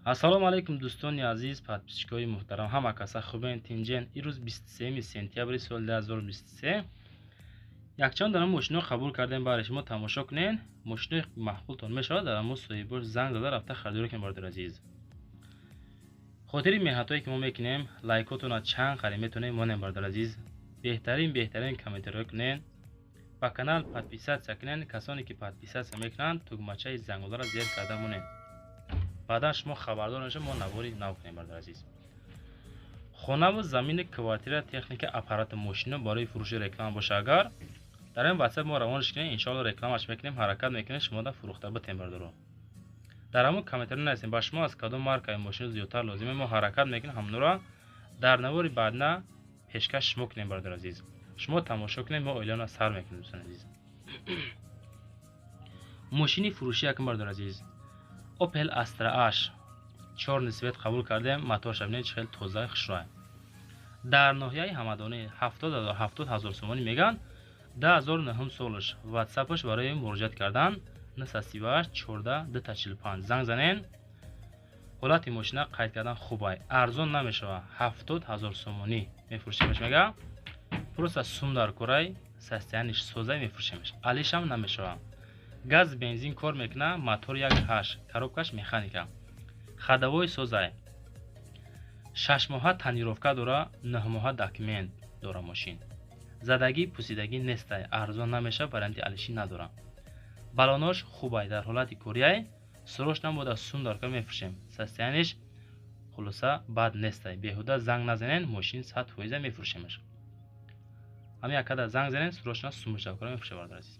Ассалому алайкум дӯстони азиз, подписчикои муҳтарам, ҳама каса хубен, тинҷен. Ирӯз 23 сентябри соли 2023 якчанд дона мошино қабул кардем, барои шумо тамошо кунен. Мошинои маъқултон мешавад, дар ҳамон соҳибош занг зада рафта харидорӣ кунед, бародари азиз. Хотири меҳнатҳое ки мо мекунем, лайкотонро чанд қари метавонем монем, бародари азиз. Беҳтарин комментариҳо кунен, ба канал подписатсия кунен. Касоне ки подписатсия мекунанд, тугмачаи зангуларо зер карда монен. Баъдан шумо хабардор мешавед, мо навори нав кунем, бародари азиз. Хонаву замини, квартира, техника, аппарати мошино барои фурӯши реклама боша, агар дар ин WhatsApp мо равонаш кунем, иншоалло рекламаш мекунем, ҳаракат мекунем, шумо да фурӯхта битем, бародаро. Дар ҳамон комментариҳо нависем, ба шумо аз кадом маркаи мошино зиёдтар лозиме, мо ҳаракат мекунем ҳамонро дар навори баъдна пешкаш шумо кунем, бародари азиз. Шумо тамошо кунем, мо оилаона сар мекунем, дӯстони азиз. Мошини фурӯшӣ якум, бародари азиз, Opel Astra H чёрный цвет қабул кардем. Моторша бинед, чӣ хеле тоза, хушрӯй. Дар ноҳияи Ҳамадонӣ 70 ҳазор сомонӣ мегӯянд, 2009 солаш. WhatsApp-аш барои муроҷиат кардан 938 14 245, занг занен. Ҳолати мошина қайд кардан хубай, арзон намешавад, 70 ҳазор сомонӣ мефурӯшемаш, мега. Просто сум дар курай, состояниш созай, мефурӯшемаш, алишам намешавад. Газ, бензин кор мекунад, мотор 1.8, коробкаш механика, ходовой созай, 6 моҳа тонировка дора, 9 моҳа документ дора. Мошин задагӣ пусидагӣ нестай, арзон намешавад, варианти алишӣ надора. Балонош хубай, дар ҳолати корияй, срош набода, сум дар кор, мефурӯшем. Состояниш хулоса бад нестай. Беҳуда занг назанен, мошин 100% мефурӯшемаш. Ҳамин якада занг занен, срочно сумаш дар кор, мефурӯшем, бародари азиз.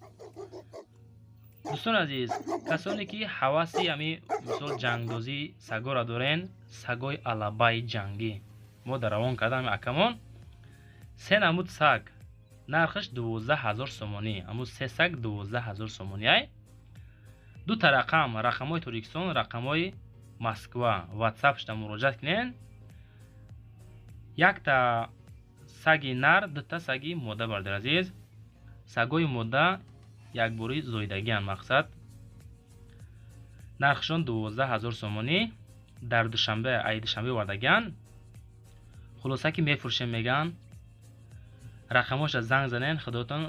Дӯстони азиз, касоне ки ҳаваси ҳами мисол ҷангдозии сагора дорен, сагои алабаи ҷангӣ мо дар равон кардам акамон се намуд саг, нархаш 12 ҳазор сомонӣ. Ҳамун се саг 12 ҳазор сомонӣ ай. Дута рақам, рақамҳои Тоҷикистон, рақамҳои Москва, ватсапшда муроҷиат кунен. Якта саги нар, дута саги мода, бародари азиз. Сагои мода якборӣ зоидагианд, мақсад нархшон 12 ҳазор сомонӣ. Дар Душанбе, ай Душанбе овардагианд. Хулоса ки мефурӯшем мегӯянд, рақамҳоша занг занен, худотон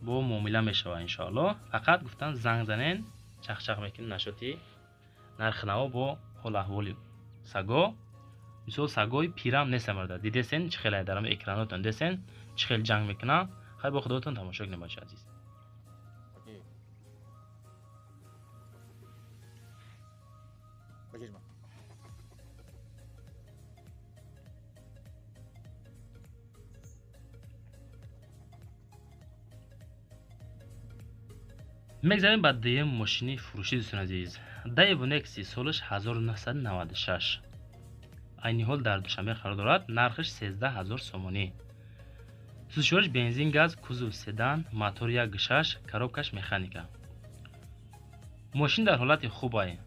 бо муомила мешавад, иншоалло. Фақат гуфтан, занг занен, чахчах мекунем нашоти нархи наво бо ҳол аҳволи саго. Мисол, сагои пирам нестам, бародар, дидесен чӣ хеле дар экранотон десен, чӣ хел ҷанг мекунанд. Хай, бо худотон тамошо кунем, бачаи азиз. Окей. Бачижма. Мегзарем ба дуюм мошини фурӯшӣ, дӯстони азиз. Daewoo Nexia, солаш 1996, айни ҳол дар Душанбе қарор дорад, нархаш 13 ҳазор сомонӣ. Сӯзишвориш бензин, газ, кузов седан, мотор 1.6, коробкаш механика. Мошин дар ҳолати хубай,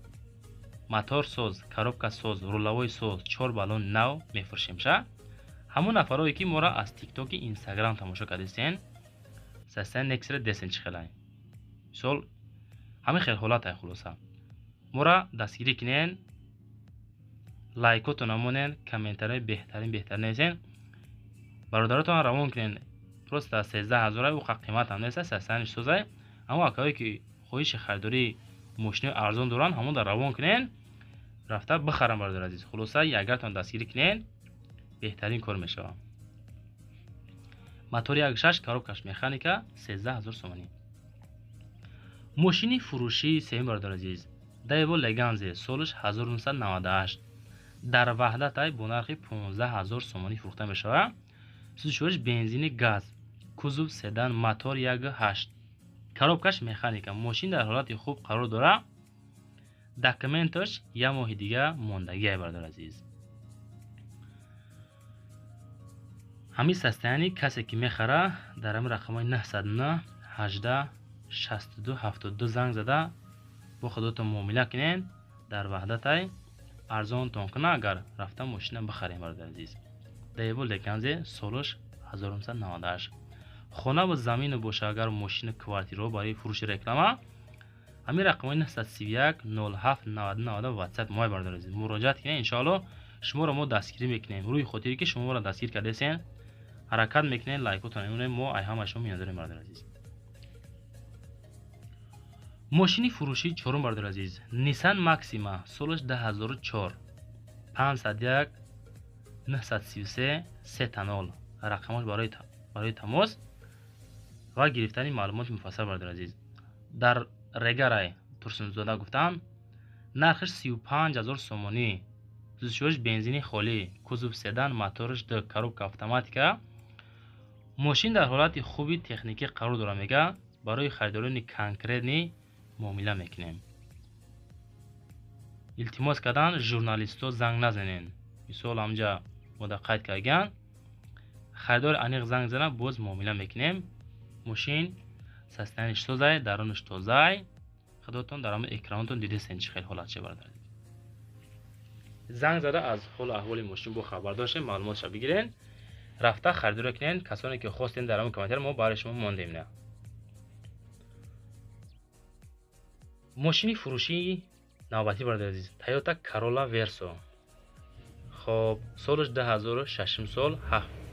мотор соз, коробка соз, руловой соз, чор баллон нав, мефурӯшем ша. Ҳамон нафарое ки моро аз Тиктоки, Инстаграм тамошо кардесен, состояни Нексиро десен, чӣ хелай, мисол ҳамин хел ҳолатай. Хулоса, моро дастгирӣ кунен, лайкотона монен, комментариҳои беҳтарин беҳтар нависен, бародаротон равон кунен. Просто 13 ҳазора, уқа қиматам неста, состояниш созай. Ҳамон акаҳое ки хоҳиши харидории мошинои арзон доранд, ҳамон дар равон кунен, рафта бихарам, бародари азиз. Хулоса, ягартон дастгирӣ кунен, беҳтарин кор мешавад. Мотори 1.6, коробкаш механика, 13 ҳазор сомонӣ. Мошини фурӯшии сеюм, бародари азиз, Daewoo Leganza, солаш 1998, дар Ваҳдатай бо нархи 15 ҳазор сомонӣ фурӯхта мешавад. Сӯзишвориш бензини, газ, кузов седан, мотор 1.8, коробкаш механика. Мошин дар ҳолати хуб қарор дорад, документаш як моҳи дига мондагиай, бародари азиз. Ҳамин состояни касе ки мехара, дар ҳамин рақамҳои 909 18 62 72 занг зада бо худотон муомила кунен. Дар Ваҳдатай арзонтон куна, агар рафта мошина бихарем, бародари азиз. Daewoo Leganza, солаш 1998. Хона ва замину боша, агар мошину квартираҳо барои фурӯши реклама, Ҳамин рақамҳои 931 07 90 90 WhatsApp мои бародари азиз. Муроҷиат кунед, иншоалло шуморо мо дастгирӣ мекунем. Рӯи хотире ки шумо моро дастгир кардесен, ҳаракат мекунед, лайкотон мемонед, мо ай ҳамаи шумо миннатдорем, бародари азиз. Мошини фурӯшии чорум, бародари азиз, Nissan Maxima, солаш 2004, 501 933 30 рақамош барои тамос ва гирифтани маълумоти муфассал, бародари азиз. Дар Регарай Турсунзода гуфтанд, нархаш 35 000 сомонӣ, сӯзишвориш бензини холӣ, кузов седан, мотораш д, коробка автоматика. Мошин дар ҳолати хуби техникӣ қарор дорад, мега, барои харидорони конкретный муомила мекунем. Илтимос кардан, журналистҳо занг назанен. Мисол, ҳамҷа мода қайд кардан, харидори аниқ занг зана, боз муомила мекунем. Мошин состояние ш созай, дарунаш тозай, худотон дар ҳамон экранотон дидесен чӣ хел ҳолат ше, бародар. Занг зада аз ҳолу аҳволи мошин бо хабар дошем, маълумотша бигирен, рафта харидорӣ кунен. Касоне ки хостем, дар ҳамон комментар мо барои шумо мондем. На мошини фурӯшии навбатӣ, бародари азиз, Toyota Corolla Verso. Хоб, солаш 2006 сол,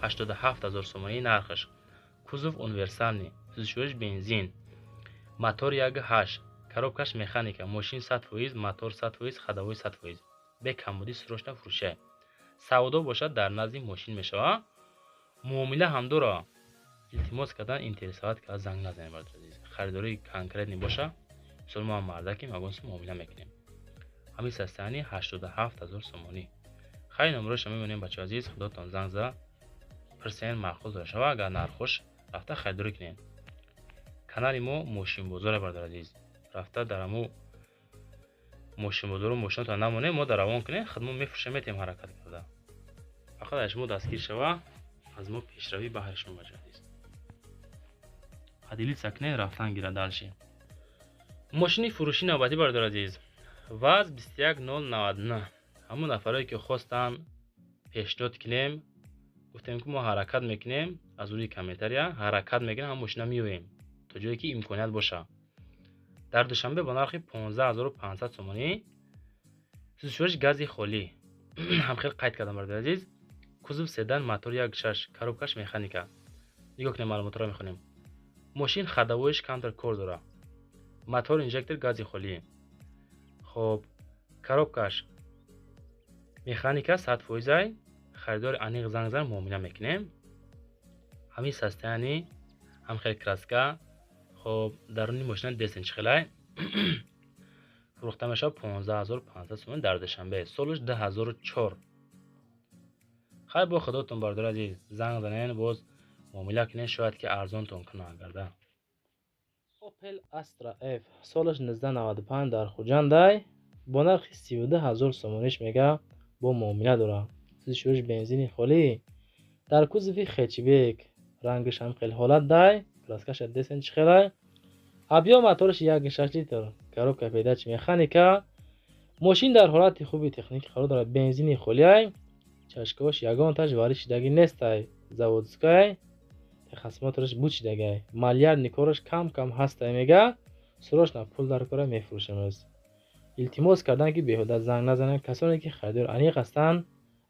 87 000 сомонӣ нархаш, кузов универсальный, сӯзишвориш бензин, мотор 1.8, коробка ш механика, мошин 100%, мотор 100%, ходовой 100%, бе камбудӣ, срочно фурӯша. Савдо бошад, дар назди мошин мешавад, муомила ҳам дора. Илтимос кардан, интересовать карда занг назанед, бародари азиз. Харидории конкретный боша, мисол, мо ҳам мардакем, ягон сум муомила мекунем. Ҳамин состояние 87 000 сомонӣ. Хайр, номероша мемонем, бачаҳо азиз, худотон занг зада пурсен, маъқул дора шава, агар нархош рафта харидорӣ кунед. Канали мо мошинбозоре, бародари азиз, рафта дар ҳамун мошинбозору мошинотон намонем, мо дар равон кунем, худмо мефурӯшем, метем ҳаракат карда. Фақат аз шумо дастгир шава, аз мо пешравӣ баҳри шумо, бачаҳо азиз. Поделиться кунед, рафтан гирад дальше. Мошини фурӯшии навбатӣ, бародари азиз, ВАЗ 21099. Ҳамон нафарое ки хостанд пешниҳод кунем, гуфтем ки мо ҳаракат мекунем, аз рӯи комментария ҳаракат мекунем, ҳам мошина меоем то ҷое ки имконият боша. Дар Душанбе бо нархи 15 500 сомонӣ, сӯзишвориш гази холӣ, ҳам хел қайд кардам, бародари азиз, кузов седан, мотор 1.6, коробка ш механика. Нигоҳ кунем, маълумотро мехонем. Мошин ходовой ш камтар кор дорад, мотор инжектор гази холӣ. Хоб, коробка ш механика, 100%-ай. Харидори аниқ занг зан, муомила мекунем. Ҳамин состояние, ҳам хел краска. Хоб, даруни мошина десен чӣ хелай. Фурӯхта мешавад 15 500 сомон дар Душанбе, солаш 2004. Хайр, бо худотон, бародари азиз, занг занен, боз муомила кунед, шояд ки арзонтон кунад гарда. Opel Astra F, солаш 1995, дар Хуҷандай бо нархи 32 000 сомониш, мега, бо муомила дорад. Сӯзишвориш бензини холӣ, дар кузови хэтчбек, рангаш ҳам хел ҳолат дай, краска ша десен чӣ хелай. Объём мотораш 1.6 литр, коробка передач механика. Мошин дар ҳолати хуби техникӣ қарор дорад, бензини холиай, чашкаош ягонташ варид шидагӣ нестай, заводской, техосмотр аш буд шидагай, малярный кораш кам кам ҳастай, мега, срочно пул дар кора, мефурӯшемаз. Илтимос кардан ки беҳуда занг назананд, касоне ки харидори аниқ ҳастанд,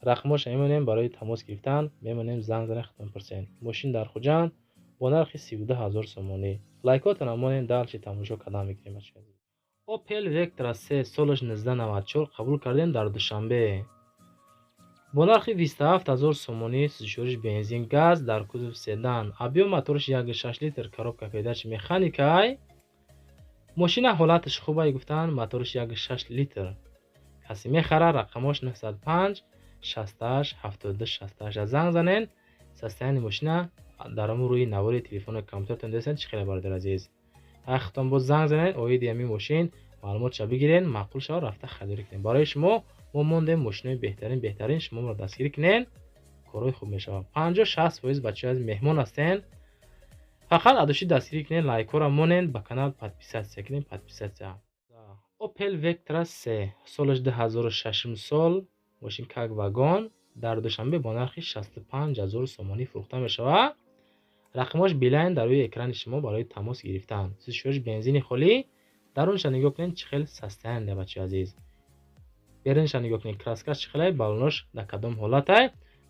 рақамоша мемонем, барои тамос гирифтан мемонем, занг зана, худтон пурсен. Мошин дар Хуҷанд бо нархи 32 000 сомонӣ. Лайкотона монем, дальше тамошо кардан мекунем, бачаҳо. Opel Vectra C, солаш 1994, қабул кардем дар Душанбе бо нархи 27 000 сомонӣ, сӯзишвориш бензин газ, дар кузов седан, объём мотораш 1.6 литр, коробка передач механикай. Мошина ҳолаташ хубай, гуфтанд, мотораш 1.6 литр. Касе мехара, рақамош 905 68 72 68 занг занен. Состояние мошина дар ҳамун рӯи навори телефону компютертон десен чӣ хеле, бародари азиз. Ҳаққатон боз занг занед, оиди ҳамин мошин маълумотша бигирен, маъқул шава, рафта харидорӣ кунед. Барои шумо мо мондем мошинои беҳтарин, беҳтарин, шумо моро дастгирӣ кунед, корҳои хуб мешавад. 50-60% бачаҳои азиз меҳмон ҳастен, фақат адоши дастгирӣ кунед, лайкҳоро монед, ба канал подписаться кунед, подписаться. Opel Vectra C, солаш 2006 сол, мошин как вагон, дар Душанбе бо нархи 65 000 сомонӣ фурӯхта мешавад. Рақамҳош Билайн дар рӯи экрани шумо барои тамос гирифтан. Сӯзишвориш бензини холӣ. Дарунша нигоҳ кунед, чӣ хел состояние, бачаи азиз. Берунша нигоҳ кунед, краскаш чӣ хелай, балонош дар кадом ҳолатай.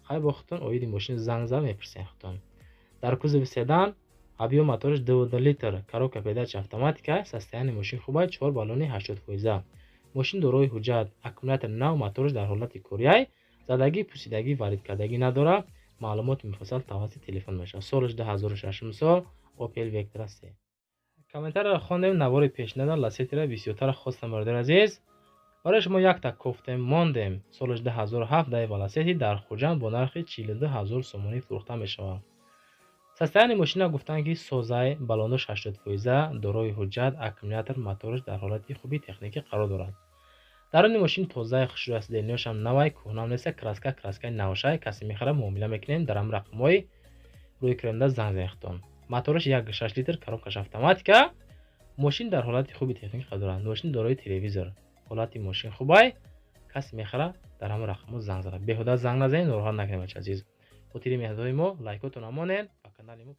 Хай, бо худтон оиди мошин занг зад, мепурсем худтон. Дар кузови седан, объём мотораш 2 литр, коробка передач автоматика, состояние мошин хубай, чор баллони 80%. Мошин дорои ҳуҷҷат, аккумулятор нав, мотораш дар ҳолати кориай, задагӣ, пусидагӣ, варидкардагӣ надорад. Маълумоти муфассал тавассути телефон мешавад. Солаш 2006 сол, Опел Вектра се. Комментарияро хондем, навори пешнада Ласетира бисёртар хостам. Бародари азиз, барои шумо якта кофтем, мондем. Солаш 2007, Дэйва Ласети дар Хуҷанд бо нархи 42 ҳазор сомонӣ фурӯхта мешавад. Состояние мошина гуфтанд, ки созай, баллонош 80%, дорои ҳуҷҷат, аккумулятор, мотораш дар ҳолати хуби техникӣ қарор дорад. Даруни мошин тозаи, хушрӯй аст, сиденияшам навай, кӯҳнам неста, краска краскаи навшай. Касе мехарад, муомила мекунем. Дар ҳам рақамҳои рӯи экранда занг занед. Мотораш 1,6 литр, коробкаш автоматика. Мошин дар ҳолати хуби техникӣ қарор дорад. Мошин дорои телевизор, ҳолати мошин хубай. Касе мехарад, дар ҳамон рақамҳо занг занад. Беҳуда занг назанед, нороҳат накунед, бачаи азиз. Хотири меҳнатҳои мо лайкотон намонед, ба канали мо.